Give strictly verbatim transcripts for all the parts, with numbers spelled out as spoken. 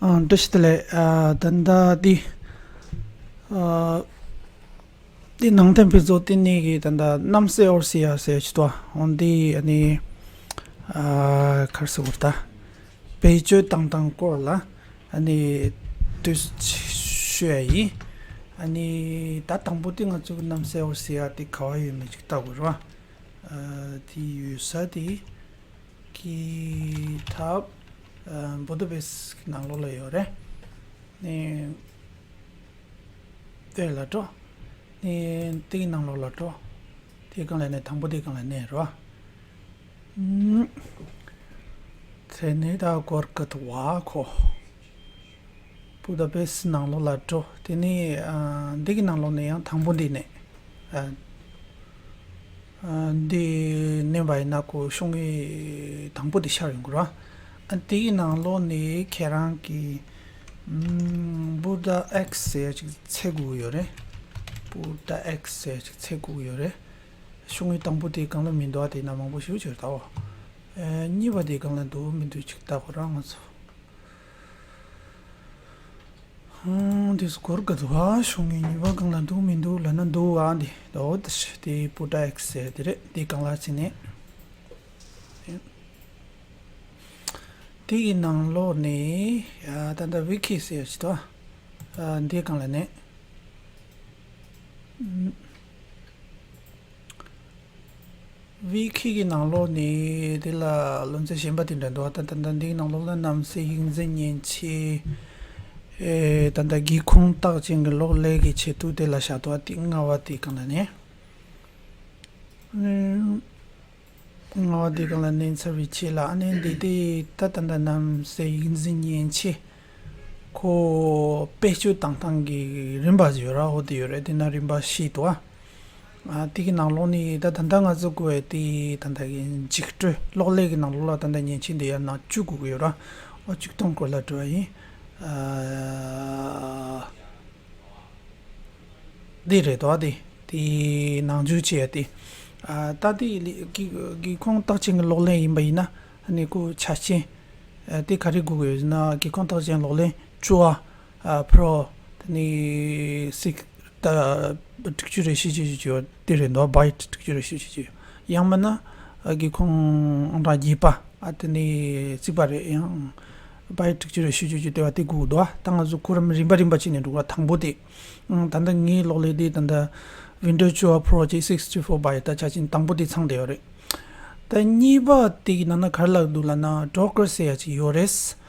ཨ། བཀྲ་ཤིས་བདེ་ལེགས། ཨ། ད་ལྟ་འདི། ཨ། འདི་ནང་བསྟན་དཔེ་མཛོད་ལྟེ་གནས་ཀྱི་ད་ལྟ་རྣམ་གསལ་ཨོ་སི་ཡ་ཟེར་ཅིག་འདུག་འོ་འདི། ཨ་ནི། ཨ། ག་རེ་ཟེར་དགོས་རེད་ད། བེད་སྤྱོད་བཏང་སྟངས་སྐོར་ལ་ཨ་ནི་དུས་ཤོད་ཡ་ཡིན། ཨ་ནི་ད་དང་པོ་དེ་ང་ཚོ་གི་རྣམ་གསལ་ཨོ་སི་ཡ་དེ་ག་བ་ཡོད་མེད་ཅིག་ལྟ་དགོས་རེད་བ། ཨ། དེ་ཡོད་ས་དེ། ཀི་ཐབ། ཨ། བུ་ད་པེ་སི་གི་ནང་ལོགས་ལ་ཡོད་རེད། ནི། དེ་ལ་འགྲོ། ནི་དེའི་ནང་ལོགས་ལ་འགྲོ། དེའི་སྒང་ལ་ནི་དང་པོ་དེའི་སྒང་ལ་གནོན་རོགས། ཨུམ། དེ་ནི་ད་སྒོར་ག་དུ་བ་ཁོ། བུ་ད་པེ་སི་ནང་ལོགས་ལ་འགྲོ། དེ་ནི། ཨ། འདི་གི་ནང་ལོགས་ནས་ཡང་དང་པོ་འདི་ནས། ཨ། ཨ། འདི་གནོན་པ་ཡིན་ན་ཁོ་ཤོག་ངོས་དང་པོ་འདི་ཤར་ཡོང་གི་རེད། ཨ། དེ་གི་ནང་ལོགས་ནས་ཁྱེད་རང་གི། ཨམ། བུ་ད་ཨེག་སི་ཟེར་ཡ་ཅིག་འཚོལ་དགོས་ཀྱི་ཡོད་རེད། བུ་ད་ཨེག་སི་ཟེར་ཡ་ཅིག་འཚོལ་དགོས་ཀྱི་ཡོད་རེད། ཤོག་ངོས་དང་པོ་དེའི་སྒང་ལ་མི་འདུག་ཨ། དེ་ན་མང་པོ་ཞིག་ཅིག་ལྟ་འོ། ཨ། གཉིས་པ་དེའི་སྒང་ལ་འདུག་མི་འདུག་ཅིག་ལྟ་དགོས་ར་ང་ཚོ། ཧུང་། དེ་སྐོར་ག་དུ་བ་ཤོག་ངོས་གཉིས་པ་སྒང་ལ་འདུག་མི་འདུག་ལབ་ན་འདུག་ཨ། འདི་ལོ་དེ་དེ་བུ་ད་ཨེག་སི་ཟེར་དེ་རེད། དེའི་སྒང་ལ་ཕྱིན་ནས། དེ་ཡི་ནང་ལོགས་ནས། ཡ། ད་ལྟ་ཝི་ཁི་ཟེར་ཡ་ཅིག་འདུག་ཨ། འདིའི་སྒང་ལ་ནས། ཝི་ཁི་གི་ནང་ལོགས་ནས་དེ་ལ་ལོ་ཚད་གཞན་པ་དེ་འདྲ་འདུག་ད་ད་ད་འདིའི་ནང་ལོགས་ལ་རྣམ་གསལ་ཡིག་འཛིན་མཉེན་ཆས། ཨེ། ད་ད་སྒེའུ་ཁུང་རྟགས་ཅན་གྱི་གློག་ཀླད་ཀྱི་ཆེད་དུ་དེ་ལ་བཞག་འདུག་དེ་ལྔ་བ་དེ་གང་ལ་ནས། ལྔ་བ་དེ་གང་ལ་ནས་ཚར་བའི་ཆེད་ལ་ཨ་ནི་འདི་དེ་ད་ད་ད་རྣམ་གསལ་ཡིག་འཛིན་མཉེན་ཆས། ཁོ་བེད་སྤྱོད་བཏང་སྟངས་ཀྱི་རིམ་པ་ཡོད་ར། འོ་དེ་ཡོད་རེད། དེ་ན་རིམ་པ་བཞི་འདུག་ཨ། ཨ། དེ་གི་ནང་ལོགས་ནས་ད་ད་ལྟ་ང་ཚོ་དགོས་ཡ་དེ་ད་ལྟ་གི་འཇིགས་སྤྲོད་གློག་ཀླད་ཀྱི་ནང་ལོགས་ལ་ད་ལྟ་མཉེན་ཆས་འདི་ཡར་ནང་བཅུག་དགོས་ཀྱི་ཡོད་ར། ཨོ། བཅུག་སྟངས་སྐོར་ལ་འགྲོ་བ་ཡིན། ཨ། འདི་རེད་དོ། འདི་དེ་ནང་འཇུག་བྱས་ཏེ། ཨ། ད་དེ་ལི་སྒེའུ་སྒེའུ་ཁུང་རྟགས་ཅན་གྱི་གློག་ཀླད་ཡིན་པ་ཡིན་ན་ཨ་ནི་ཁོ་ཆ་རྐྱེན། ཨ། དེ་ག་རེ་དགོས་ཀྱི་ཡོད་ཟེར་ན་སྒེའུ་ཁུང་རྟགས་ཅན་གློག་ཀླད་བཅུ་བ། ཨ། པྲོ། དེ་ནི་སིག་ད་དྲུག་ཅུ་རེ་བཞི་བཅུ་བཅུ་བཅུ་དེ་རེད་འདུག་བྷའིཊ་དྲུག་ཅུ་རེ་བཞི་བཅུ་བཅུ། ཡང་མིན་ན་ཨ་སྒེའུ་ཁུང་ཨང་གྲངས་བརྒྱད་པ། ཨ། དེ་ནི་རྩིག་པ་རེད། ཡང་བྷའིཊ་དྲུག་ཅུ་རེ་བཞི་བཅུ་བཅུ་དེ་བ་དེ་དགོས་འདུག་ད་ང་ཚོ་ཁོ་རང་རིམ་པ་རིམ་པ་བྱས་ནས་འགྲོ་བ། དང་པོ་དེ། ཨང་། ད་ལྟ་ངའི་གློག་ཀླད་དེ་ད་ལྟ་ཝིན་ཌོ་བཅུ་བ་པྲོ་གི་སིག་སི་ཊི་ཕོར་བྷའིཊ། ད་ཆ་ཅིན་དང་པོ་དེ་ཚང་བསྡད་ཡོད་རེད། ད་གཉིས་པ་དེ་གི་ནང་ན་ག་རེ་ལབ་འདུག་ལབ་ན་ཌོ་ཀར་ཟེར་ཡ་ཅིག་ཡོད་རེད།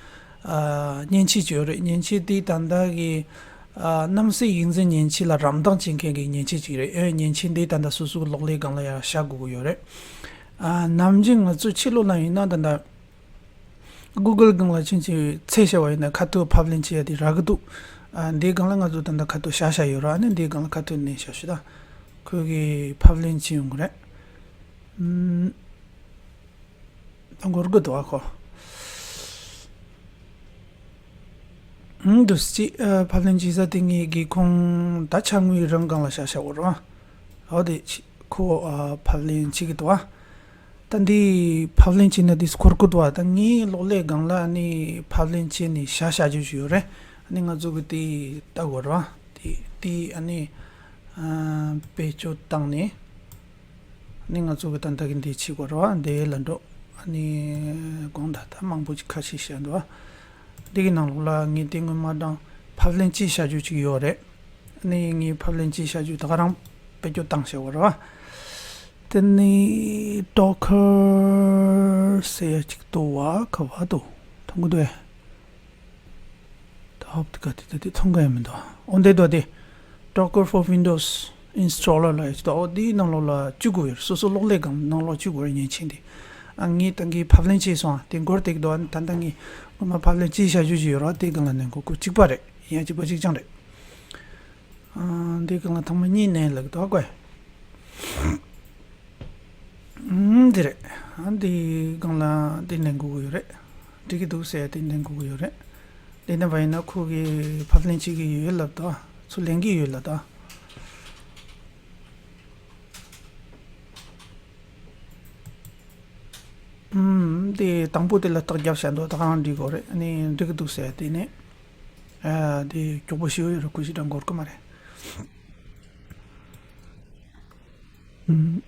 ཨ། མཉེན་ཆས་ཅིག་ཡོད་རེད། མཉེན་ཆས་དེ་ད་ལྟ་གི། ཨ། རྣམ་གསལ་ཡིག་འཛིན་མཉེན་ཆས་ལ་རམ་འདེགས་བྱེད་མཁན་གྱི་མཉེན་ཆས་ཅིག་རེད། ཨེ། མཉེན་ཆས་འདི་ད་ལྟ་སོ་སོའི་གློག་ཀླད་སྒང་ལ་ཡར་བཞག་དགོས་ཀྱི་ཡོད་རེད། ཨ། ནམ་རྒྱུན་ང་ཚོ་ཕྱི་ལོགས་ལ་ཡིན་ན་ད་ལྟ་གུ་གལ་སྒང་ལ་ཕྱིན་ཅིག་འཚོལ་བྱས་པ་ཡིན་ན་ཁ་ཐུག་ཕབ་ལེན་བྱེད་ཡ་དེ་རག་གི་འདུག་ཨ། འདིའི་སྒང་ལ་ང་ཚོ་ད་ལྟ་ཁ་ཐུག་བཞག་བཞག་ཡོད་ར། ཨ་ནི་འདིའི་སྒང་ལ་ཁ་ཐུག་མནན་བཞག་ཞུ་ད། ཁོས་གི་ཕབ་ལེན་བྱེད་ཡོང་གི་རེད། ཨུམ། ད་འགོར་གི་འདུག་ཨ་ཁོ། ཨུམ། འདུག་སེ་ཅིག་ཨ། ཕབ་ལེན་བྱེད་ས་དེ་ངའི་སྒེའུ་ཁུང་ད་ཆ་དངུལ་རང་སྒང་ལ་བཞག་བཞག་འོ་ར། འོ་དེ་ཅི་ཁོ། ཨ། ཕབ་ལེན་བྱེད་ཀྱི་འདུག་ཨ། ད་འདི་ཕབ་ལེན་བྱས་ན་དེ་འགོར་གི་འདུག་ཨ། ད་ངའི་གློག་ཀླད་སྒང་ལ་ཨ་ནི་ཕབ་ལེན་བྱས་ནས་བཞག་བཞག་རྒྱུ་ཞིག་ཡོད་རེད། ཨ་ནི་ང་ཚོ་གི་དེ་ལྟ་དགོས་ར། དེ་དེ་ཨ་ནི། ཨ། བེད་སྤྱོད་བཏང་ནས། ཨ་ནི་ང་ཚོ་གི་ད་ལྟ་གི་འདི་བྱེད་དགོས་རེད་བ། འདི་ལ་འགྲོ། ཨ་ནི་དགོངས་དག་ད་མང་པོ་ཅིག་ཁ་ཤས་བཤད་འདུག་བ། འདི་གི་ནང་ལོགས་ལ་ངས་དེ་སྔོན་མ་དང་ཕབ་ལེན་ཅིག་བྱ་རྒྱུ་ཅིག་ཡོད་རེད། ཨ་ནི་ངས་ཕབ་ལེན་ཅིག་བྱ་རྒྱུ་ད་ག་རང་བེད་སྤྱོད་བཏང་བྱ་དགོས་རེད་བ། དེ་ནི་ཌོ་ཀར་ཟེར་ཡ་ཅིག་འདུག་བ། ག་བ་འདུག་མཐོང་གི་འདུག་ཨེ། ད་ཧོབ་ཏེ་ག་དེ་ད་དེ་མཐོང་ག་ཡང་མི་འདུག་འོ་འདི་འདུག་དེ། Docker for Windows Installer ལ་ཡོད་ཅིག་འདུག་འོ་འདིའི་ནང་ལོགས་ལ་བཅུག་དགོས་ཡོད། སོ་སོ་གློག་ཀླད་སྒང་ནང་ལོགས་བཅུག་དགོས་ཡོད། མཉེན་ཆས་འདི། ཨ། ངས་ད་གིན་ཕབ་ལེན་བྱས་སོང་། ཨ། དེ་འགོར་བསྡད་ཀྱི་འདུག་ཨ། ད་ལྟ་ངས་སྔོན་མ་ཕབ་ལེན་ཅིག་བྱ་རྒྱུ་ཅིག་ཡོད་ར། དེ་སྒང་ལ་ནས་འགོར་གི་གཅིག་པ་རེད། ཡིན་ཡང་གཅིག་པ་གཅིག་རྐྱང་རེད། ཨ། འདི་སྒང་ལ་ཐེངས་མ་གཉིས་ནས་ལབ་ཀྱི་འདུག་ཨ། ཀོ། ཨུམ། འདི་རེད། ཨ། འདི་སྒང་ལ་འདི་ནས་འགོར་གི་ཡོད་རེད། འགྲིག་གི་འདུག་ཟེར་ཡ་དེ་ནས་འགོར་གི་ཡོད་རེད། འདི་ནས་བ་ཡིན་ན་ཁོ་གིས་ཕབ་ལེན་བྱེད་ཀྱི་ཡོད་ལབ་འདུག་ཚུར་ལེན་གྱི་ཡོད་ལབ་འདུག་ཨུམ། དེ་དང་པོ་དེ་ལ་རྟགས་རྒྱབ་བྱ་འདུག་ད་གང་འགྲིག་གོ་རེད། ཨ་ནི་འགྲིག་གི་འདུག་ཟེར་དེ་ནས། ཨ་དེ་མགྱོགས་པོ་ཞིག་ཡོད་རེད། ཁོ་ཞིག་དྲང་འགོར་གི་མ་རེད། ཨུམ།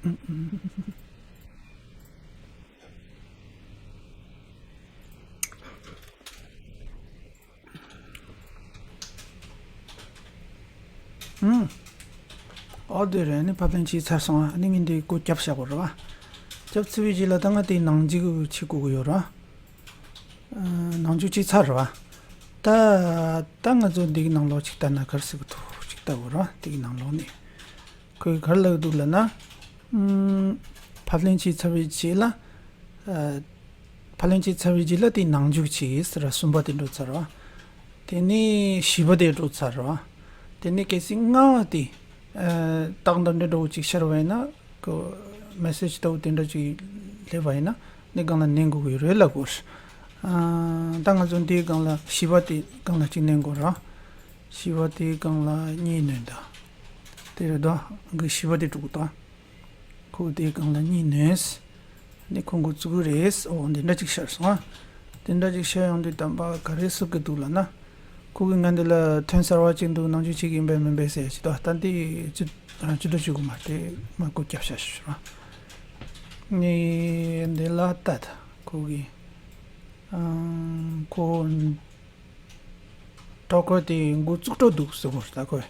ཨུམ། ཨུམ། ཨོ་དེ་རེད། ནི་ཕབ་ལེན་བྱས་ཚར་སོང་། ཨ་ནི་ངས་འདི་སྒོ་རྒྱབ་བཞག་གོ་རེད་བ། རྒྱབ་ཚར་བའི་རྗེས་ལ་ད་ང་དེའི་ནང་འཇུག་བྱེད་དགོས་ཀྱི་ཡོད་རེད་བ། ཨ་ནང་འཇུག་བྱས་ཚར་རེད་བ། ད་ད་ང་ཚོ་འདིའི་ནང་ལོགས་ཅིག་ལྟ་ན་ག་རེ་ཟེར་གི་འདུག་ཅིག་ལྟ་དགོས་རེད་བ། འདིའི་ནང་ལོགས་ནས། ཁོས་ག་རེ་ལབ་འདུག་ལབ་ན། ཨུམ། ཕབ་ལེན་བྱས་ཚར་བའི་རྗེས་ལ། ཨ། ཕབ་ལེན་བྱས་ཚར་བའི་རྗེས་ལ་དེའི་ནང་འཇུག་བྱས་ཟེར་གསུམ་པ་དེ་འགྲོ་ཚར་བ། དེ་ནས་བཞི་པ་དེ་འགྲོ་ཚར་བ། དེ་ནས་གལ་སྲིད་ལྔ་པ་དེ། ཨ། རྟགས་འདི་འདྲ་འདྲ་བོ་ཅིག་ཤར་བ་ཡིན་ན། ཁོ་མེ་སེཇ་ལྟ་བུ་དེ་འདྲ་ཅིག་སླེབས་པ་ཡིན་ན། འདི་སྒང་ལ་མནན་དགོས་ཀྱི་ཡོད་རེད་ལབ་དགོས། ཨ། ད་ང་ཚོ་འདིའི་སྒང་ལ་བཞི་པ་དེ་སྒང་ལ་གཅིག་མནན་དགོས་ར། བཞི་པ་དེའི་སྒང་ལ་གཉིས་མནན་དང་། དེ་རེད་དོ། གི་བཞི་པ་དེ་འགྲོ་གི་འདུག་ཁོ་དེའི་སྒང་ལ་གཉིས་མནན། ནི་ཁོ་འགོ་བཙུགས་རེད། ཨོ་འདི་འདྲ་ཅིག་ཤར་སོང་ཨ། དེ་འདྲ་ཅིག་ཤར་ཡོང་དུས་དམ་པ་ག་རེ་ཟེར་གི་འདུག་ལབ་ན། ཁོ་གིས་ང་འདི་ལ་ཐོན་གསར་བ་ཅིག་འདུག་ནང་འཇུག་བྱེད་ཀྱི་ཡིན་པས་མིན་པས་ཟེར་ཅིག་ད་ལྟ་འདི་ཅི་ཅི་འདྲ་བྱེད་དགོས་མ་དེ་མ་སྒོ་རྒྱབ་བཞག་ཞུ་ར། ནི་འདི་ལ་ལྟ་ད་ཁོ་གིས་ཨང་ཁོ། ཊོ་ཀར་དེ་འགོ་བཙུགས་འགྲོ་འདུག་ཟེར་གོ་ད་ཁོས།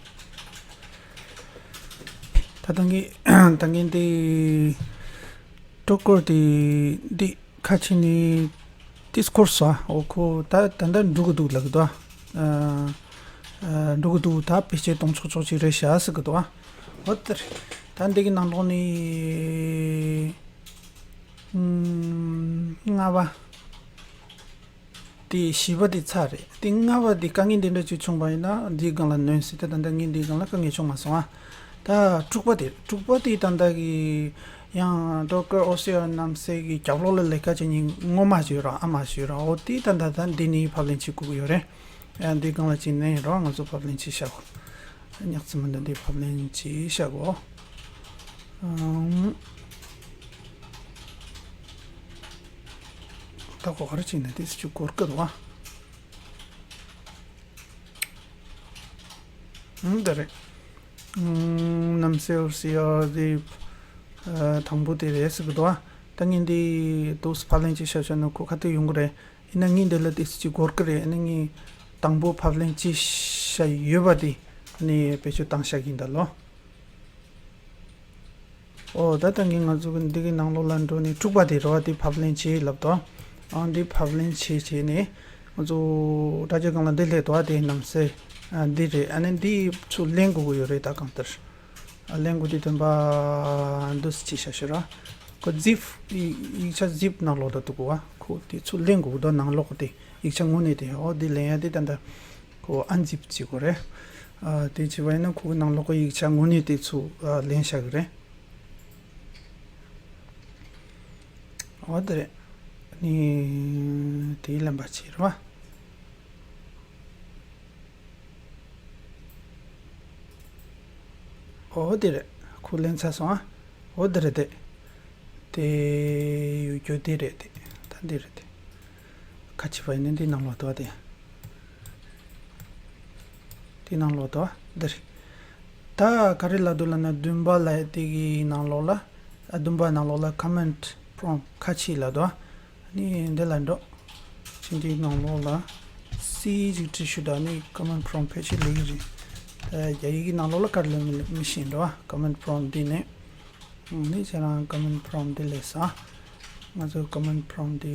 ད་ད་གིན་ད་གིན་དེ་ཊོ་ཀར་དེ་འདི་ཁ་ཕྱེ་ནས་དེ་སྐོར་ས་འོ་ཁོ་ད་ད་ད་འགྲོ་གི་འདུག་ལབ་གི་འདུག་ཨ། ཨ། འགྲོ་གི་འདུག་ད་བེད་སྤྱོད་གཏོང་ཆོག་ཆོག་ཅིག་རེད་ཤག་ཟེར་གི་འདུག་འོ་དེ་རེད། ད་འདི་གི་ནང་ལོགས་ནས་ཨུམ། ལྔ་པ། དེ་བཞི་པ་དེ་ཚར་རེད། དེ་ལྔ་པ་དེ་དཀའ་ངལ་འདི་འདྲ་ཅིག་བྱུང་བ་ཡིན་ན་འདིའི་སྒང་ལ་ནོན་སྲིད། ད་ད་ལྟ་ངས་འདིའི་སྒང་ལ་དཀའ་ངལ་བྱུང་མ་སོང་ཨ། ད་དྲུག་པ་དེ་དྲུག་པ་དེ་ད་ལྟ་གི་ཡང་ཊོ་ཀར་ཨོ་སི་ཨར་རྣམ་གསལ་གི་རྒྱབ་ལོགས་ལ་ལས་ཀ་བྱེད་མཁན་ངོ་མ་ཞིག་ཡོད་ར་ཨ་མ་ཞིག་ཡོད་ར། འོ་དེ་ད་ད་ད་འདི་ནས་ཕབ་ལེན་བྱེད་དགོས་ཀྱི་ཡོད་རེད། ཡང་འདིའི་སྒང་ལ་ཅིག་ནོན་ཡིན་ར་ང་ཚོ་ཕབ་ལེན་བྱེད་བཞག་གོ་ཉག་ཚི་མ་འདི་འདི་ཕབ་ལེན་བྱེད་བཞག་གོ་ཨང་། ད་གོ་ག་རེ་བྱས་ནས་དེ་སུ་ཅིག་གོར་སྐད་བ། ཨང་དེ་རེད། ཨང་རྣམ་གསལ་ཨོ་སི་ཨར་དེ་དང་པོ་དེ་རེད་ཟེར་གི་འདུག་ད་ངས་འདི་དུས་ཕབ་ལེན་བྱས་བཞག་བྱས་ན་ཁོ་ཁ་ཐུག་ཡོང་གི་རེད། ཡིན་ན་ངས་འདི་ལ་དེ་སུ་ཅིག་གོར་གི་རེད། ཨ་ནི་ངས་དང་པོ་ཕབ་ལེན་བྱས་བཞག་ཡོད་པ་དེ་ཨ་ནི་བེད་སྤྱོད་བཏང་བཞག་གི་ཡིན་ད་ལོ། ཨོ་ད་ལྟ་ངས་ང་ཚོ་གི་འདི་གི་ནང་ལོགས་ལ་འགྲོ་ནས་དྲུག་པ་དེ་རེད་བ། དེ་ཕབ་ལེན་བྱེད་ལབ་དོ། ཨང་འདི་ཕབ་ལེན་བྱེད་བྱས་ནས་ང་ཚོ་དྲ་རྒྱའི་སྒང་ལ་འདི་སླེབས་དོ། དེ་རྣམ་གསལ་ཨ་འདི་རེད། ཨ་ནི་འདི་ཚུར་ལེན་དགོས་ཀྱི་ཡོད་རེད། ད་གང་ལྟར་ཨ་ལེན་དགོས་དུས་སྟོན་པ་འདུ་སི་བྱེད་བྱ་ཤི་ར་ཁོ་ཛིབ་ཡིག་ཆ་ཛིབ་ནང་ལོགས་ལ་འདུག་གོ་བ། ཁོ་དེ་ཚུར་ལེན་དགོས་དོ། ནང་ལོགས་དེ་ཡིག་ཆ་དངོས་གནས་དེ་ཨོ་འདི་ལེན་ཡ་དེ་ད་ལྟ་ཁོ་ཨན་ཛིབ་བྱེད་དགོས་རེད། ཨ་དེ་བྱས་པ་ཡིན་ན་ཁོ་གི་ནང་ལོགས་ཀྱི་ཡིག་ཆ་དངོས་གནས་དེ་ཚུར་ཨ་ལེན་བྱ་གི་རེད། འོ་དེ་རེད། ནི་དེའི་ལན་པ་ཕྱིར་བ། འོ་དེ་རེད། ཁོ་ལེན་ཚར་སོང་ཨ། འོ་དེ་རེད་དེ། དེ་ཡོད་རྒྱུ་དེ་རེད་དེ། ད་འདི་རེད་དེ། ཁ་ཕྱེ་བ་ཡིན་ན་འདི་ནང་ལོགས་དོ་དེ། དེ་ནང་ལོགས་དོ་འདི་རེད། ད་ག་རེ་ལབ་འདུག་ལབ་ན་བདུན་པ་ལབ་དེ་གི་ནང་ལོགས་ལ། ཨ་བདུན་པ་ནང་ལོགས་ལ་ཀོ་མེན་ཊི་པོ་རོམ་ཕཊ་ཁ་ཕྱེ་ལབ་འདུག་ཨ་ནི་འདི་ལ་འགྲོ། ཅིག་འདིའི་ནང་ལོགས་ལ་སི་ཅིག་བྲིས་ཞུ་དང་ནི་ཀོ་མེན་ཊི་པོ་རོམ་ཕཊ་ཕལ་ཆེར་ལེགས་ཀྱི་རེད། ད་རྒྱ་ཡིག་གི་ནང་ལོགས་ལ་ག་རེ་ལབ་མི་མི་ཤེས་འགྲོ་ཨ། ཀོ་མེན་ཊི་པོ་རོམ་འདི་ནས། ནི་ཁྱེད་རང་ཀོ་མེན་ཊི་པོ་རོམ་འདི་ལས་ས། ང་ཚོ་ཀོ་མེན་ཊི་པོ་རོམ་འདི་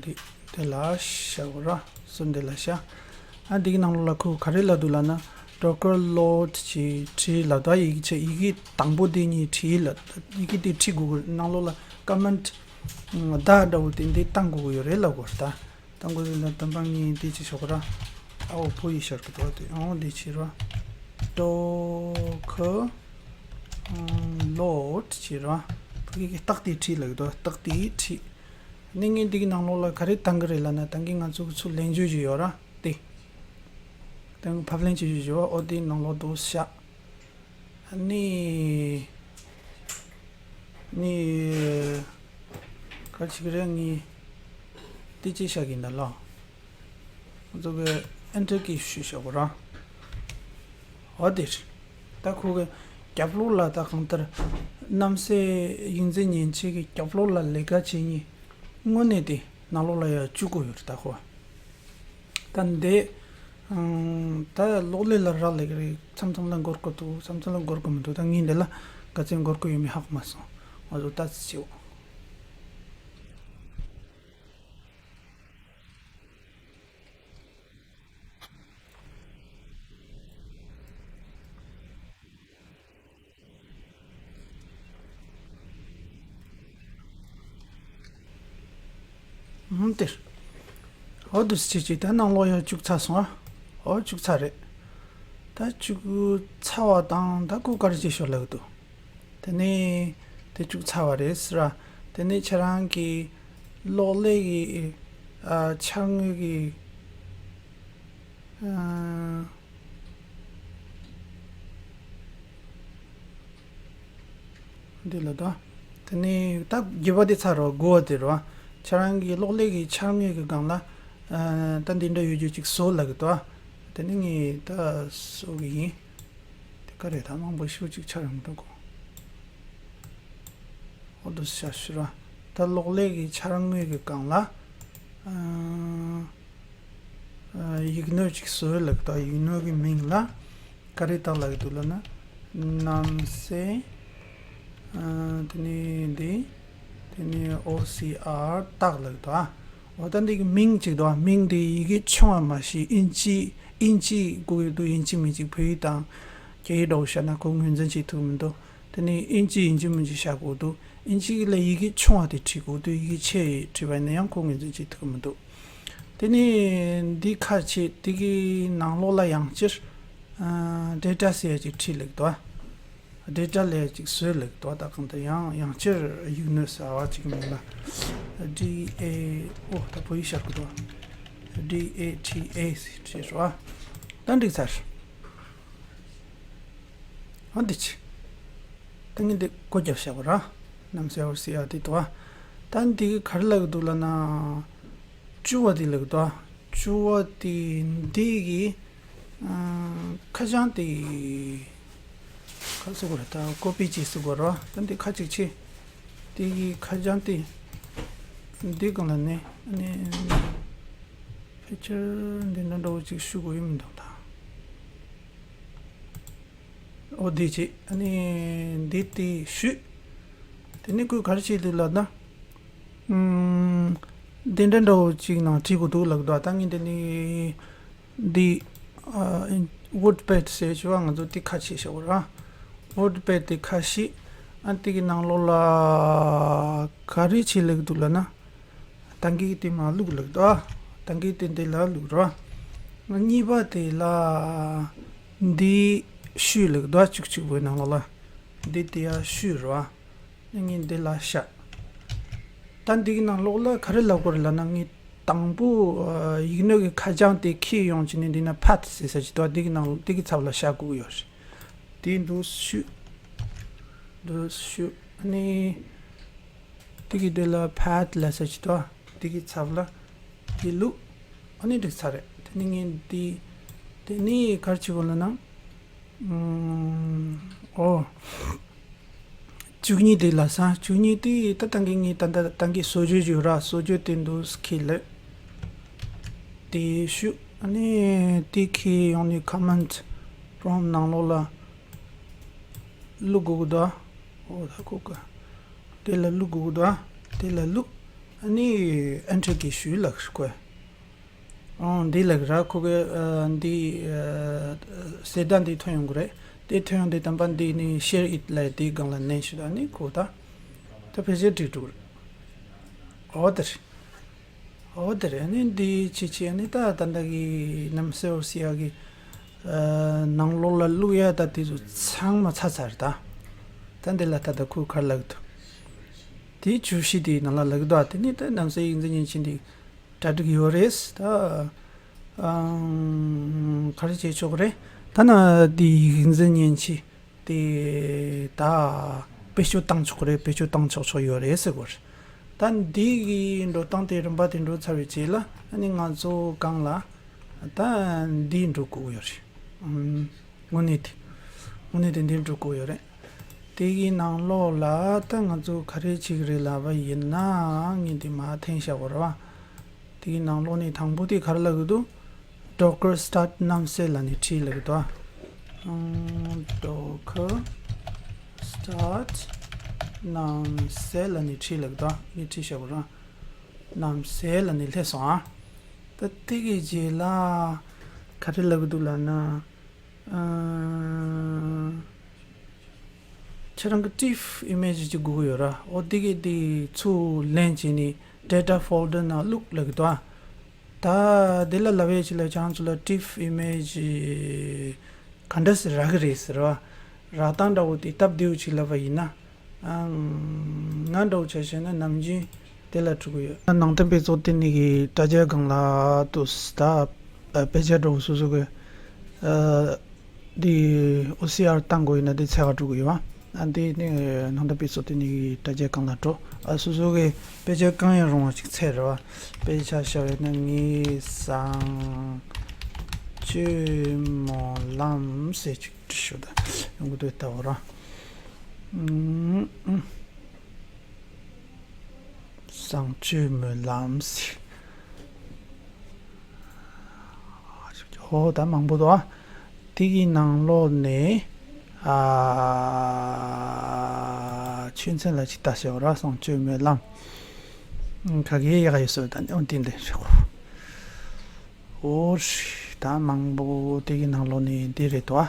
འདི་འདི་ལ་བཞག་ར་སུ་འདི་ལ་བཞག་ཨ་འདི་གི་ནང་ལོགས་ལ་ཁོས་ག་རེ་ལབ་འདུག་ལབ་ན་ཌོ་ཀར་ལོཌ་ཅིག་བྲིས་ལབ་ད་ཡིག་ཆ་ཡི་གེ་དང་པོ་འདི་གཉིས་བྲིས་ལབ་ཡི་གེ་འདི་བྲིས་དགོས་གི་ནང་ལོགས་ལ་ཀོ་མེན་ཊི་བརྡ་འདྲ་བོ་དེ་འདི་བཏང་དགོས་གི་ཡོད་རེད་ལབ་དགོས་ད། དང་པོ་དེ་ལ་དམ་པ་ངས་འདི་ཅིག་ཞོག་ར། ཨའོ་བོ་ཡིག་ཤར་གི་འདུག་དེ་ཨོ་འདི་ཕྱིར་ར། ཌོ་ཁ་ལོཌ་ཕྱིར་ར། ཕ་གི་གི་རྟགས་དེ་བྲིས་ལབ་གི་འདུག་རྟགས་དེ་བྲིས། ནི་ངས་འདི་གི་ནང་ལོགས་ལ་ག་རེ་བཏང་གི་རེད་ལབ་ན་ད་གིན་ང་ཚོ་གི་ཚུར་ལེན་བརྗོད་ཅིག་ཡོད་ར་དེ། ད་གིན་ཕབ་ལེན་བྱེད་བརྗོད་ཅིག་ཡོད་ཨོ་དེ་ནང་ལོགས་འདུག་བཞག་ནི། ནི་ག་ཅིག་རེད། ངས་དེ་ཅི་བྱ་གི་འདུག་ལ། ང་ཚོ་གི་ཨེན་ཊར་ཀི་ཞུས་བཞག་གོ་ར། འོ་དེ་རེད། ད་ཁོ་གི་རྒྱབ་ལོགས་ལ་ད་གང་ལྟར་རྣམ་གསལ་ཡིག་འཛིན་མཉེན་ཆས་ཀྱི་རྒྱབ་ལོགས་ལ་ལས་ཀ་བྱེད་མཁན་དངོས་གནས་དེ་ནང་ལོགས་ལ་ཡ་བཅུག་གོ་ཡོད་རེད་ད་ཁོ། ད་འདི། ཨང་། ད་གློག་ཀླད་ལ་རག་ལས་ཀྱི་རེད། མཚམས་མཚམས་ལ་འགོར་གི་འདུག་མཚམས་མཚམས་ལ་འགོར་གི་མི་འདུག་ད་ངས་འདི་ལ་ག་ཚོད་འགོར་གི་ཡོད་མེད་ཧ་གོ་མ་སོང་། ང་ཚོ་ལྟ་ཙམ་བྱེད་འོ། ཧུམ་ཏེར། འོ་འདུག་སེ་བྱས་ཅིག་ད་ནང་ལོགས་ཡར་བཅུག་ཚར་སོང་ཨ། འོ་བཅུག་ཚར་རེད། ད་བཅུག་ཚར་བ་དང་ད་ཁོ་ག་རེ་བྱེད་ཤོག་ལབ་འདུག་དེ་ནས་དེ་བཅུག་ཚར་བ་རེད་ཟེར་ར། དེ་ནས་ཁྱེད་རང་གི་གློག་ཀླད་ཀྱི་ཨ་འཆར་ངོས་ཀྱི་ཨ། འདི་ལ་ད། དེ་ནས་ད་བརྒྱད་པ་དེ་ཚར་རོ། དགུ་པ་དེ་རོ། ཁྱེད་རང་གི་གློག་ཀླད་ཀྱི་འཆར་ངོས་ཀྱི་སྒང་ལ། ཨ། ད་འདི་འདྲ་ཡོད་རྒྱུ་ཅིག་བཟོ་ལབ་གི་འདུག་དེ་ནས་ངས་ད་བཟོ་གི་ཡིན། དེ་ག་རེད། ད་མང་པོ་ཞེ་པོ་ཅིག་ཆགས་ཡོང་གི་འདུག་གོ། འོ་འདུག་སེ་བྱས་ཤོག་ར། ད་གློག་ཀླད་ཀྱི་འཆར་ངོས་ཀྱི་སྒང་ལ། ཨ། ཨ། ཡིག་སྣོད་ཅིག་བཟོས་ལབ་གི་འདུག་ཡིག་སྣོད་ཀྱི་མིང་ལ་ག་རེ་བཏགས་ལབ་གི་འདུག་ལབ་ན། རྣམ་གསལ། ཨ། དེ་ནས་འདི། དེ་ནས་ཨོ་སི་ཨར་བཏགས་ལབ་གི་འདུག་འོ་ད་འདི་གི་མིང་ཅིག་འདུག་མིང་འདི་ཡི་གེ་ཆུང་བ་མ་གཞི་ཨིན་ཇི། ཨིན་ཇི་དགོས་ཀྱི་འདུག་ཨིན་ཇི་མིན་ཅིག་བོད་ཡིག་དང་རྒྱ་ཡིག་འདྲ་བོ་བཞག་ན་ཁོ་ངོས་འཛིན་བྱེད་ཐུབ་མི་འདུག་དེ་ནས་ཨིན་ཇི་ཡིན་གཅིག་མིན་གཅིག་བཞག་དགོས་འདུག་ཨིན་ཇི་ལ་ཡི་གེ་ཆུང་བ་དེ་བྲིས་དགོས་འདུག་ཡི་གེ་ཆེ་བྲིས་པ་ཡིན་ན་ཡང་ཁོ་ངོས་འཛིན་བྱེད་ཐུབ་མི་འདུག་དེ་ནས་འདི་ཁ་ཕྱེ། དེ་གི་ནང་ལོགས་ལ་ཡང་སྤྱིར། ཨ། ཌེ་ཊ་ཟེར་ཡ་ཅིག་བྲིས་ལབ་གི་འདུག་ཌེ་ཊ་ལབ་ཡ་ཅིག་བཟོས་ལབ་གི་འདུག་ད་གང་ལྟར་ཡང་ཡང་སྤྱིར་ཡིག་སྣོད་ཟེར་བ་ཅིག་མིན་ལ། ཌི་ཨེ། ཨོ་ད་བོད་ཡིག་ཤར་གི་འདུག་ཌི་ཨེ་ཊི་ཨེ་ཟེར་བྲིས་རོ། ད་འགྲིག་ཚར། ཨ་འདི་ཆི། ད་ངས་འདི་སྒོ་རྒྱབ་བཞག་པ་ར། རྣམ་གསལ་ཨོ་སི་ཨར་དེ་འདུག་ད་འདི་གི་ག་རེ་ལབ་གི་འདུག་ལབ་ན། བཅུ་བ་དེ་ལབ་གི་འདུག་བཅུ་བ་དེ་འདི་གི་ཨ། ཁ་བྱང་དེ་ག་ཟེར་དགོས་རེད། ད་ཀོ་པི་ཅིག་ཟེར་དགོས་ར། ད་འདི་ཁ་ཅིག་ཕྱེ། དེ་གི་ཁ་བྱང་དེ་འདི་སྒང་ལ་ནས་ཨ་ནི་ཕལ་ཆེར་འདི་འདྲ་འདྲ་བོ་ཅིག་བཤུ་དགོས་ཡོད་མི་འདུག་ད། ཨོ་འདི་བྱས། ཨ་ནི་འདི་དེ་བཤུས། དེ་ནས་ཁོས་ག་རེ་བྱས་འདུག་ལབ་ན། ཨུམ། འདི་འདྲ་འདྲ་བོ་ཅིག་ནང་བྲིས་དགོས་འདུག་ལབ་འདུག་ད་ངས་འདི་ནི་འདི། ཨ། ཝོཌ་པེཌ་ཟེར་བྱས་པ་ང་ཚོ་དེ་ཁ་ཕྱེ་བཞག་པ་ར། ཝོཌ་པེཌ་དེ་ཁ་ཕྱེ། ཨ། དེ་གི་ནང་ལོགས་ལ་ག་རེ་བྱས་ལབ་འདུག་ལབ་ན། ད་གིན་དེ་མར་བླུགས་ལབ་འདུག་ད་གིན་དེ་འདི་ལ་བླུགས་ར། གཉིས་པ་དེ་ལ་འདི་བཤུས་ལབ་འདུག་གཅིག་གཅིག་པོའི་ནང་ལོགས་ལ་འདི་དེ་ཡར་བཤུས་ར། ངས་འདི་ལ་བཞག་ད་འདི་གི་ནང་ལོགས་ལ་ག་རེ་ལབ་དགོས་རེད་ལབ་ན། ངས་དང་པོ་ཡིག་སྣོད་ཀྱི་ཁ་བྱང་དེ་འཁྱེར་ཡོང་བྱས་ནས་འདི་ན་ཕཱཐ་ཟེར་ས་ཅིག་འདུག་འདི་གི་ནང་འདི་གི་ཚབ་ལ་བཞག་དགོས་ཡོད་རེད། དེ་འདུག་བཤུས། འདུག་བཤུས། ཨ་ནི། དེ་གི་དེ་ལ་ཕཱཐ་ལབ་ས་ཅིག་འདུག་དེ་གི་ཚབ་ལ་དེ་བླུགས། ཨ་ནི་འགྲིག་ཚར་རེད། དེ་ནི་ངས་འདི། དེ་ནི་ག་རེ་བྱེད་དགོས་ལབ་ན། ཨུམ། ཨོ། བཅུ་གཉིས་དེ་ལ་ས། བཅུ་གཉིས་དེ་ད་ད་གིན་ངས་ད་ད་ད་གིན་བཟོ་བཅོས་བྱས་ར། བཟོ་བཅོས་དེ་འདུག་སེ་འཁྱེར་ལབ། དེ་བཤུས། ཨ་ནི་དེ་འཁྱེར་ཡོང་ནས་ཀོ་མེན་ཊི་པོ་རོམ་ཊི་ནང་ལོགས་ལ་བླུག་དགོས་ཀྱི་འདུག་ཨོ་ད་ཁོ་ག་དེ་ལ་བླུག་དགོས་ཀྱི་འདུག་དེ་ལ་བླུག་ཨ་ནི་ཨེན་ཊར་ཀི་བཤུས་ལབ་ཁོས། ཨང་། འདི་ལབ་ར། ཁོ་གི་ཨ་འདི་ཨ་ཟེར་བརྡ་འདི་ཐོན་ཡོང་གི་རེད། དེ་ཐོན་ཡོང་དུས་ཙམ་པ་འདི་ནི་ཤེར་ཨིཊ་ལབ་དེའི་སྒང་ལ་མནན་ཞིག་ཨ་ནི་ཁོ་ད་ད་ཕལ་ཆེར་འགྲིག་འགྲོ་གི་རེད། འོ་དེ་རེད། འོ་དེ་རེད། ཨ་ནི་འདི་བྱས་བྱས་ཨ་ནི་ད་ད་ལྟ་གི་རྣམ་གསལ་ཨོ་སི་ཨར་གི་ཨ་ནང་ལོགས་ལ་བླུག་ཡ་ད་དེ་ཚོ་ཚང་མ་ཚར་ཚར་རེད་ད། ད་འདི་ལ་ད་ད་ཁོས་ག་རེ་ལབ་ཀྱི་འདུག་དེ་བཅུ་བཞི་དེའི་ནང་ལ་ལབ་ཀྱི་འདུག་དེ་ནི་ད་རྣམ་གསལ་ཡིག་འཛིན་མཉེན་ཆས་འདི་གྲ་སྒྲིག་ཡོད་རེད། ད་ཨང་། ག་རེ་བྱེད་ཆོག་གི་རེད། ད་ན་འདི་ཡིག་འཛིན་མཉེན་ཆས་དེ་ད་ བེད་སྤྱོད་བཏང་ཆོག་གི་རེད། བེད་སྤྱོད་བཏང་ཆོག་ཆོག་ཡོད་རེད་ཟེར་གོ་རེད། ད་འདི་གི་འགྲོ་སྟངས་དེ་རིམ་པ་དེ་འགྲོ་ཚར་བའི་རྗེས་ལ་ཨ་ནི་ང་ཚོ་སྒང་ལ་ད་འདི་འགྲོ་དགོས་ཡོད་རེད། ཨུམ། དངོས་གནས་དེ། དངོས་གནས་དེ་འདི་འགྲོ་དགོས་ཡོད་རེད། དེ་གི་ནང་ལོགས་ལ་ད་ང་ཚོ་ག་རེ་བྱེད་ཀྱི་རེད་ལབ་པ་ཡིན་ན། ངས་འདི་མར་འཐེན་བཞག་གོ་རེད་བ། དེ་གི་ནང་ལོགས་ནས་དང་པོ་དེ་ག་རེ་ལབ་གི་འདུག Docker start num cell ལབ་ནས་བྲིས་ལབ་གི་འདུག་ཨ། ཨང་། Docker start num cell ལབ་ནས་བྲིས་ལབ་གི་འདུག་ཨ། ངས་བྲིས་བཞག་གོ་རེད་བ། num cell ལབ་ནས་སླེབས་སོང་ཨ། ད་དེ་གི་རྗེས་ལ་ག་རེ་ལབ་གི་འདུག་ལབ་ན། ཨ། ཁྱེད་རང་གི་ཊིཕ་ཨི་མེཇ་ཅིག་དགོས་ཀྱི་ཡོད་ར། འོ་དེ་གི་དེ་ཚུར་ལེན་བྱས་ནས་ཌེ་ཊ་ཕོལ་ཌར་ནང་བླུགས་ལབ་གི་འདུག་ཨ། ད་དེ་ལ་ལབ་ཡས་ཅིག་ལ་ཁྱེད་རང་ཚོ་ལ་ཊིཕ་ཨི་མེཇ་ག་འདྲ་ཞིག་རག་གི་རེད་ཟེར་བ། རག་སྟངས་འདྲ་བོ་དེ་སྟབས་བདེ་བོ་ཅིག་ལབ་པ་ཡིན་ན། ཨང་། ང་འདྲ་བོ་ཆ་བཞག་ན་ནམ་རྒྱུན་དེ་ལ་འགྲོ་གི་ཡོད། ནང་བསྟན་དཔེ་ཚོགས་དེ་ནི་གི་དྲ་རྒྱའི་སྒང་ལ་དུ་ད་དཔེ་ཆ་འདྲ་བོ་སོ་སོ་གི་ཨ། འདི་ཨོ་སི་ཨར་བཏང་དགོས་ཡིན་ན་འདི་འཚོལ་ག་འགྲོ་གི་ཡོད་བ། ཨ། འདི་ནི་ནང་བསྟན་དཔེ་ཚོགས་དེ་ནི་གི་དྲ་རྒྱའི་སྒང་ལ་འགྲོ། ཨ། སོ་སོ་གི་དཔེ་ཆ་གང་ཡང་རུང་བ་ཅིག་འཚོལ་ར་བ། དཔེ་ཆ་བཞག་ཡོད་ན་ངའི་བཟང་སྤྱོད་སྨོན་ལམ་ཟེར་ཅིག་བྲིས་ཤོག་ད། ཡོང་གི་འདུག་ལྟ་བ་ར། ཨུམ། བཟང་སྤྱོད་སྨོན་ལམ་ཟེར། ཧོ། ད་མང་པོ་འདུག་ཨ། དེ་གི་ནང་ལོགས་ནས་ཨ། ཆོས་ཚན་ལ་ཅིག་ལྟ་ཤེས་པ་ར། བཟང་སྤྱོད་སྨོན་ལམ། ག་གེ་ཡག་ཡོད་སོ་ད་འོན་ཏེ་འདི་རེད་གོ། འོ་ད་མང་པོ་དེ་གི་ནང་ལོགས་ནས་འདི་རེད་དོ།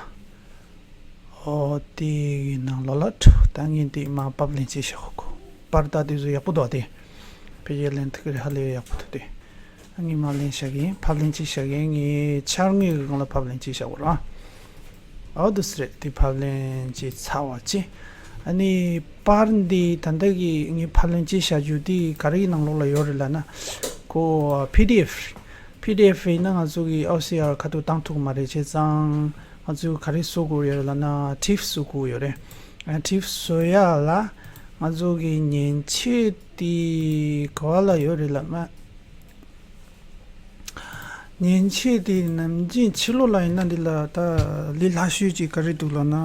འོ་དེ་གི་ནང་ལོགས་ལ་ད་ངས་འདི་མ་ཕབ་ལེན་བྱས་བཞག་གོ། པར་ད་དེ་ཚོ་ཡག་པོ་འདུག་དེ། ཕལ་ཆེར་ལེན་ཐུབ་ཀྱི་རེད། ཧ་ལས་ཡག་པོ་འདུག་དེ། ངས་མ་ལེན་བཞག་གིན། ཕབ་ལེན་བྱས་བཞག་གིན། ངས་འཆར་ངོས་ཀྱི་སྒང་ལ་ཕབ་ལེན་བྱས་བཞག་གོ་ར། འོ་དེ་སུ་རེད། དེ་ཕབ་ལེན་བྱས་ཚར་བ་ཅི། ཨ་ནི་པར་འདི་ད་ལྟ་གི་ངས་ཕབ་ལེན་བྱས་བཞག་རྒྱུ་དེ་ག་རེ་ཡི་ནང་ལོགས་ལ་ཡོད་རེད་ལབ་ན། ཁོ་པི་ཌི་ཨེཕ་རེད། པི་ཌི་ཨེཕ་ཡིན་ན་ང་ཚོ་གི་ཨོ་སི་ཨར་ཁ་ཐུག་བཏང་ཐུབ་ཀྱི་མ་རེད། བྱས་ཙང་ང་ཚོས་ག་རེ་བཟོ་དགོས་ཡོད་རེད་ལབ་ན། ཊིཕ་བཟོ་དགོས་ཡོད་རེད། ཨ། ཊིཕ་བཟོ་ཡ་ལ་ང་ཚོ་གི་མཉེན་ཆས་དེ་ག་བ་ལ་ཡོད་རེད་ལབ་ན། མཉེན་ཆས་དེ་ནམ་རྒྱུན་ཕྱི་ལོགས་ལ་ཡིན་ན་འདི་ལ་ད་ལས་སླ་ཤོས་ཅིག་ག་རེ་འདུག་ལབ་ན།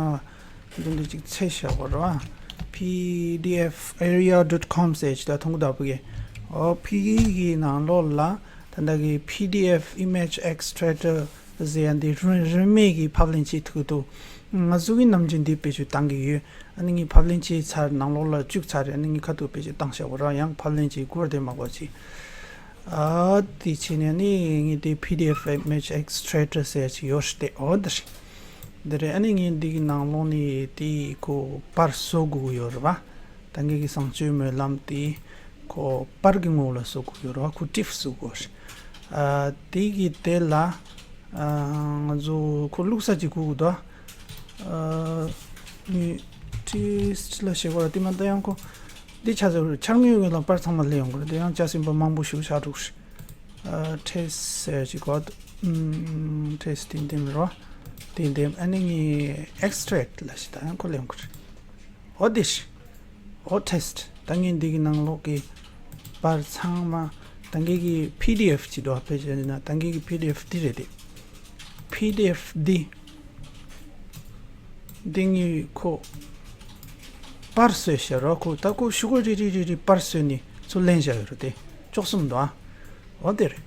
འདི་འདྲ་ཅིག་འཚོལ་བཞག་པ་རེད་བ། པི་ཌི་ཨེཕ་ཨེ་རི་ཡ་ཌོཊ་ཀོམ་ཟེར་ཅིག་ད་མཐོང་གི་འདུག་བུ་གེ། ཨོ། ཕ་གི་གི་ནང་ལོགས་ལ་ད་ལྟ་གི་པི་ཌི་ཨེཕ་ཨི་མེཇ་ཨེགས་ཊེག་ཊར་ཟེར་ཡ་འདི་རིན་རིན་མེད་ཀྱི་ཕབ་ལེན་བྱེད་ཐུབ་འདུག་ང་ཚོ་གི་ནམ་རྒྱུན་འདི་བེད་སྤྱོད་བཏང་གི་ཡོད། ཨ་ནི་ངས་ཕབ་ལེན་བྱས་ཚར། ནང་ལོགས་ལ་བཅུག་ཚར་རེད། ཨ་ནི་ངས་ཁ་ཐུག་བེད་སྤྱོད་བཏང་བཞག་པ་རེད། ཡང་ཕབ་ལེན་བྱེད་དགོས་རེད་མ་དགོས་ཅིག་ཨ། དེ་བྱས་ནས་ནི་ངས་དེ་པི་ཌི་ཨེཕ་ཨི་མེཇ་ཨེགས་ཊེག་ཊར་ཟེར་ཅིག་ཡོད་ཤི་དེ། འོ་འདི་རེད། འདི་རེད། ཨ་ནི་ངས་འདི་གི་ནང་ལོགས་ནས་དེ་ཁོ་པར་བཟོ་དགོས་ཀྱི་ཡོད་རེད་བ། ད་ངེད་ཀྱི་བཟང་སྤྱོད་སྨོན་ལམ་དེ་ཁོ་པར་གྱི་ངོ་བོ་ལ་བཟོ་དགོས་ཀྱི་ཡོད་རེད་བ། ཁོ་ཊིཕ་བཟོ་དགོས་རེད། ཨ། དེ་གི་དེ་ལ་ཨ། ང་ཚོ་ཁོ་བླུགས་ས་ཅིག་དགོས་ཀྱི་འདུག་ཨ། ངས་ཊེ་སི་ཊི་ལ་བྱེད་དགོས་རེད། དེ་མ་གཏོགས་ཡང་ཁོ་འདི་ཆ་ཚང་འཆར་ངོས་ཡོད་ལ་པར་ཚང་མ་སླེབས་ཡོང་གི་རེད། དེ་ཡང་ལྕགས་སྲིན་པོ་མང་པོ་ཞིག་ཆགས་འགྲོ་གི་རེད། ཨ། ཊེ་སི་ཊི་ཟེར་ཅིག་གོ། ཨུམ། ཊེ་སི་ཊི་དེ་འདེམས་རོ། དེ་འདེམས། ཨ་ནི་ངས་ཨེགས་ཊེག་ཊི་ལ་བྱེད། ད་ཡང་ཁོ་སླེབས་ཡོང་གི་རེད། འོ་དེ་ཤི། འོ་ཊེ་སི་ཊི། ད་ངས་འདི་གི་ནང་ལོགས་ཀྱི་པར་ཚང་མ་ད་ངེད་ཀྱི་པི་ཌི་ཨེཕ་ཅིག་འདུག་བ། དཔེ་བྱས་ན་ད་ངེད་ཀྱི་པི་ཌི་ཨེཕ་འདི་རེད་དེ། པི་ཌི་ཨེཕ་འདི། འདི་ངས་ཁོ་པར་བཟོས་བཞག་རོ། ཁོ་ད་ཁོ་ཤུ་གུ་རེ་རེ་རེ་རེ་པར་བཟོས་ནས་ཚུར་ལེན་བཞག་ཡོད་རེད་དེ། བཅུ་གསུམ་འདུག་ཨ། འོ་དེ་རེད།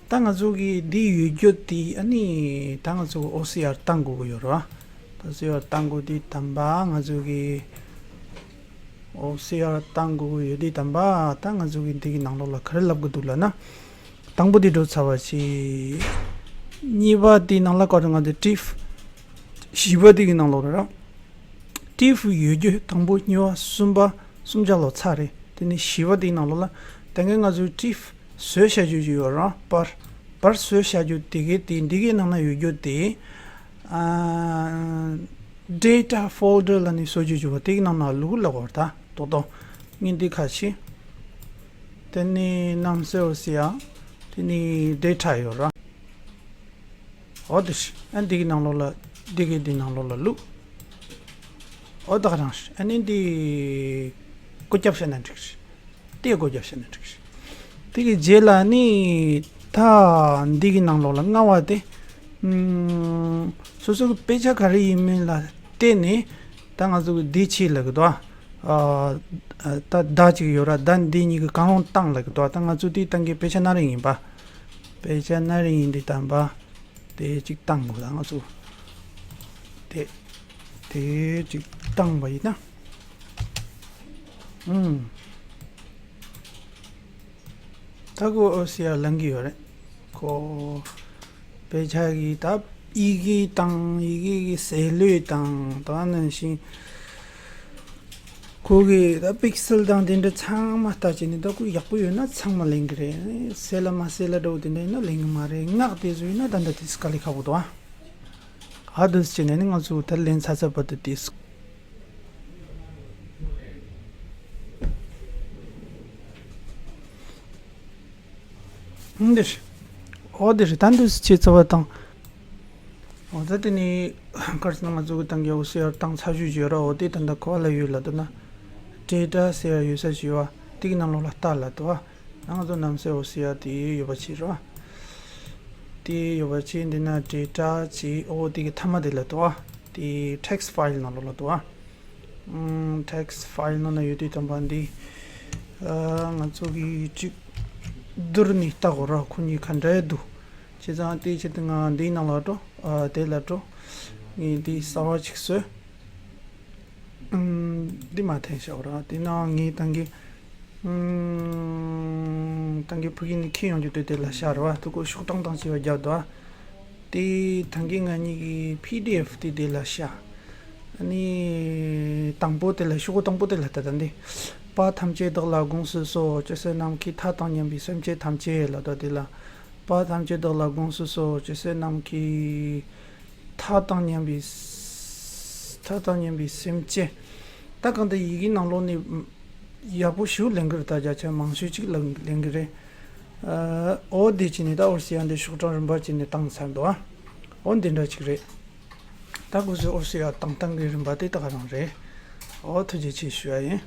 ད་ང་ཚོ་གི་འདི་ཡོད་རྒྱུ་དེ། ཨ་ནི་ད་ང་ཚོ་གི་ཨོ་སི་ཨར་བཏང་དགོས་ཀྱི་ཡོད་རེད་བ། ད་ཨོ་སི་ཨར་བཏང་དགོས་དེ་དམ་པ་ང་ཚོ་གི་ཨོ་སི་ཨར་བཏང་དགོས་ཀྱི་ཡོད་དེ་དམ་པ། ད་ང་ཚོ་གི་འདི་གི་ནང་ལོགས་ལ་ག་རེ་ལབ་དགོས་འདུག་ལབ་ན། དང་པོ་དེ་འགྲོ་ཚར་བ་ཞིག་གཉིས་པ་དེའི་ནང་ལ་ག་རེ་ང་ཚོ་ཊིཕ། བཞི་པ་དེ་གི་ནང་ལོགས་རེད་ར། ཊིཕ་ཡོད་རྒྱུ་དང་པོ་གཉིས་པ་གསུམ་པ་གསུམ་ཆ་ལོ་ཚར་རེད། དེ་ནས་བཞི་པ་དེའི་ནང་ལོགས་ལ་ད་གིན་ང་ཚོའི་ཊིཕ་བཟོས་བཞག་རྒྱུ་ཅིག་ཡོད་ར། པར། པར་བཟོས་བཞག་རྒྱུ་དེ་གའི་དེ་འདི་གའི་ནང་ན་ཡོད་རྒྱུ་དེ། ཨ། ཌེ་ཊ་ཕོལ་ཌར་ལབ་ནས་བཟོ་རྒྱུ་ཅིག་ཡོད་པ་དེ་གི་ནང་ན་བླུགས་ལབ་པ་རེད། ད་རྡོག་རྡོག་ངས་འདི་ཁ་ཕྱེ། དེ་ནས་ནམ་སེལ་ཟེར་ཡ། དེ་ནས་ཌེ་ཊ་ཡོད་ར། འོ་དེ་ཤི། ཨ། འདི་གི་ནང་ལོགས་ལ། འདི་གི་འདི་ནང་ལོགས་ལ་བླུགས། ཨོ་ད་ག་རང་ཞིག་ཨ་ནི་འདི་སྒོ་རྒྱབ་བྱས་ན་འགྲིག་ཞིག་དེ་སྒོ་རྒྱབ་བྱས་ན་འགྲིག་ཞིག་དེ་གི་རྗེས་ལ་ནི་ད་འདི་གི་ནང་ལོགས་ལ་ལྔ་བ་དེ། ཨུམ། སོ་སོ་གི་དཔེ་ཆ་ག་རེ་ཡིན་མིན་ལ་བལྟས་ནས་ད་ང་ཚོ་གི་འདི་ཆེ་ལ་གི་དོ། ཨ། ད་ཟླ་གཅིག་ཡོད་ར། ཟླ་འདི་གཉིས་ཀྱི་གང་རུང་བཏང་ལ་གི་དོ། ད་ང་ཚོ་དེ་བཏང་གི་དཔེ་ཆ་སྣ་རིང་ཡིན་པ། དཔེ་ཆ་སྣ་རིང་ཡིན་དེ་བཏང་པ། དེ་གཅིག་བཏང་དགོས་ད་ང་ཚོ། དེ། དེ་གཅིག་བཏང་པ་ཡིན་ན། ཨུམ། ད་ཁོ་ཨོ་སི་ཡ་ལང་གི་ཡོད་རེད། ཁོ་དཔེ་ཆ་གི་ད་ཡི་གེ་དང་ཡི་གེ་གི་ཟེར་ལོས་དང་ད་ནང་བཞིན། ཁོ་གི་ད་པིག་སེལ་དང་དེ་འདྲ་ཚང་མ་ལྟ་བྱས་ནས་ད་ཁོ་ཡག་པོ་ཡོད་ན་ཚང་མ་ལེན་གི་རེད། སེ་ལ་མ་སེ་ལ་འདྲ་བོ་དེ་འདྲ་ཡིན་ན་ལེན་གི་མ་རེད། ངག་དེ་ཚོ་ཡིན་ན་ད་ད་དེ་དཀའ་ལས་ཁག་པོ་འདུག་ཨ། ཨ་དུས་བྱས་ནས་ནི་ང་ཚོ་ད་ལེན་ཚ་ཚ་བར་དུ་དེ། འདིར། ཨོ་འདིར་ད་འདུས་སུ་ཆེ་ཚ་བ་དང་། ཨོ་ད་དེ་ནི་གར་སོང་ང་ཚོ་གི་ཏང་གི་ཨོ་སི་ཨར་ཏང་ཚ་ཞུ་བརྗོད་ར། ཨོ་དེ་ད་ད་གོ་བ་ལ་ཡོད་ལ་དུ་ན། ཌེ་ཊ་ཟེར་ཡོད་ས་ཞུ་བ་དེ་གི་ནང་ལོགས་ལ་ལྟ་ལ་དུ་བ། ང་ཚོ་ནམ་སེ་ཨོ་སི་ཨར་དེ་ཡོད་པ་ཆེ་ར། དེ་ཡོད་པ་ཆེ་འདི་ན་ཌེ་ཊ་ཆེ་ཨོ་དེ་གི་མཐའ་མ་དེ་ལ་དུ་བ། དེ་ཊེག་སི་ཕའིལ་ནང་ལོགས་ལ་དུ་བ། ཨམ། ཊེག་སི་ཕའིལ་ནང་ན་ཡོད་དུས་དམ་པ་འདི། ཨ། ང་ཚོ་གི་གཅིག་བསྡུར་ནས་ལྟ་དགོས་ར། ཁོ་གཉིས་ག་འདྲ་འདུག་བྱས་ཙང་དེའི་ཆེད་དུ་ང་འདིའི་ནང་ལ་འགྲོ། ཨ། དེ་ལ་འགྲོ། ངས་འདི་གསར་བ་ཅིག་བཟོས། ཨམ། འདི་མ་འཐེན་བཞག་ར། དེ་ནང་ངས་ད་གིན། ཨམ། ད་གིན་ཕ་གི་ནས་འཁྱེར་ཡོང་རྒྱུ་དེ་དེ་ལ་བཞག་ར་བ། དུ་ཀོ་ཤོག་གྲངས་དང་བཅས་པ་རྒྱབ་འདུག་ཨ། དེ་ད་གིན་ང་གཉིས་ཀྱི་པི་ཌི་ཨེཕ་དེ་དེ་ལ་བཞག་ཨ་ནི། དང་པོ་དེ་ལ་ཤོག་གུ་དང་པོ་དེ་ལ་ལྟ་ད་འདི། པ་ཐམས་ཅད་བདག་ལ་དགོངས་སུ་གསོལ། ཇི་སྲིད་ནམ་མཁའི་མཐའ་དང་མཉམ་པའི་སེམས་ཅན་ཐམས་ཅད་ལ་ད་དེ་ལ། པ་ཐམས་ཅད་བདག་ལ་དགོངས་སུ་གསོལ། ཇི་སྲིད་ནམ་མཁའི་མཐའ་དང་མཉམ་པའི། མཐའ་དང་མཉམ་པའི་སེམས་ཅན། ད་གང་ལྟར་ཡི་གེ་ནང་ལོགས་ནས་ཡག་པོ་ཞིག་ལེན་གི་རེད། ད་བརྒྱ་ཆ་མང་ཤོས་ཅིག་ལེན་ལེན་གི་རེད། ཨ། ཨོ་དེ་ཅི་ནས་ད་ཨོ་སི་ཡ་འདི་ཤོག་གྲངས་རིམ་པ་ཅི་ནས་བཏང་ཚར་འདུག་ཨ། ཨོ་འདི་འདྲ་ཅིག་རེད། ད་ཁོ་ཚོས་ཨོ་སི་ཡ་བཏང་བཏང་གི་རིམ་པ་དེ་ད་ག་རང་རེད། ཨོ་ཐུགས་རྗེ་ཆེ་ཞུ་ཡ་ཡིན།